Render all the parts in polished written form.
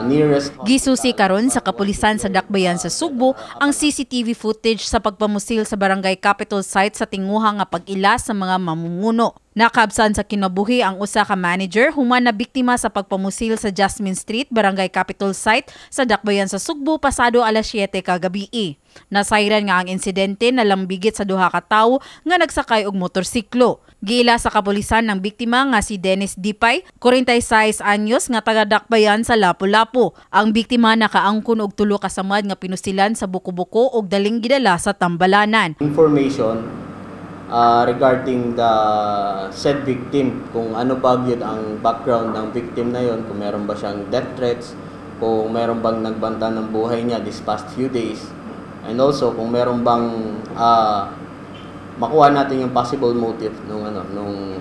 Nearest Gisusi karon sa kapulisan sa Dakbayan sa Sugbo ang CCTV footage sa pagpamusil sa Barangay Capitol Site sa tinguha nga pag-ila sa mga mamumuno. Nakabsan sa kinabuhi ang usa ka manager human na biktima sa pagpamusil sa Jasmine Street, Barangay Capitol Site sa Dakbayan sa Sugbo pasado alas 7 kagabii. Nasayran nga ang insidente nalambigit sa duha ka tawo nga nagsakay og motorsiklo. Giila sa kapulisan ng biktima nga si Dennis Dipay, 46 anyos, nga taga Dakbayan sa Lapu-Lapu. Ang biktima nakaangkon og tulo ka samad nga pinusilan sa buko-buko og daling gidala sa tambalanan. Information regarding the said victim, kung ano ba yun ang background ng victim na yon, kung meron ba siyang death threats, kung meron bang nagbanta ng buhay niya this past few days, and also kung meron bang makuha natin yung possible motive nung ano nung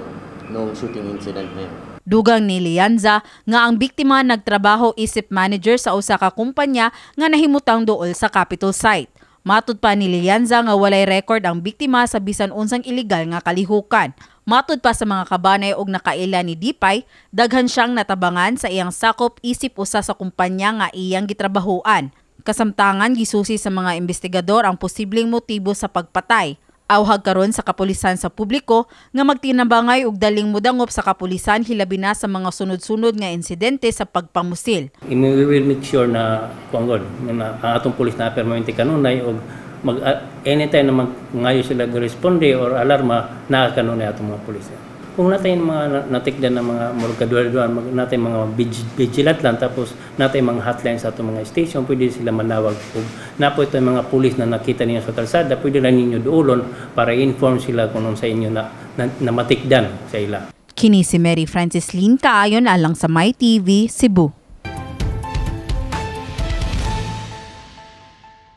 nung shooting incident na yun. Dugang ni Lianza nga ang biktima nagtrabaho isip manager sa usa ka kumpanya nga nahimutang duol sa Capitol Site. Matud pa ni Lianza nga walay record ang biktima sa bisan unsang illegal nga kalihukan. Matud pa sa mga kabanay og nakaila ni Dipay, daghan siyang natabangan sa iyang sakop isip usa sa kumpanya nga iyang gitrabahuan. Kasamtangan, gisusi sa mga investigador ang posibleng motibo sa pagpatay. Awhag karon sa kapulisan sa publiko nga magtinabangay og daling mudangop sa kapulisan, hilabi na sa mga sunod-sunod nga insidente sa pagpamusil. We will make sure na kuan gud na ang atong pulis na permanente kanunay og mag anytime na mangayo sila responde or alarma, naa kanunay atong mga pulis. Kung natay mga natikdan ng mga murag kaduha-duha, natay mga vigilant lang, tapos natay mga hotline sa atong mga station, pwede sila manawag. Kung napo ito mga pulis na nakita ninyo sa kalsada, pwede lang ninyo duolon para inform sila kung sa inyo na matikdan sa ila. Kini si Mary Francis Lynn Kaayon alang sa My TV, Cebu.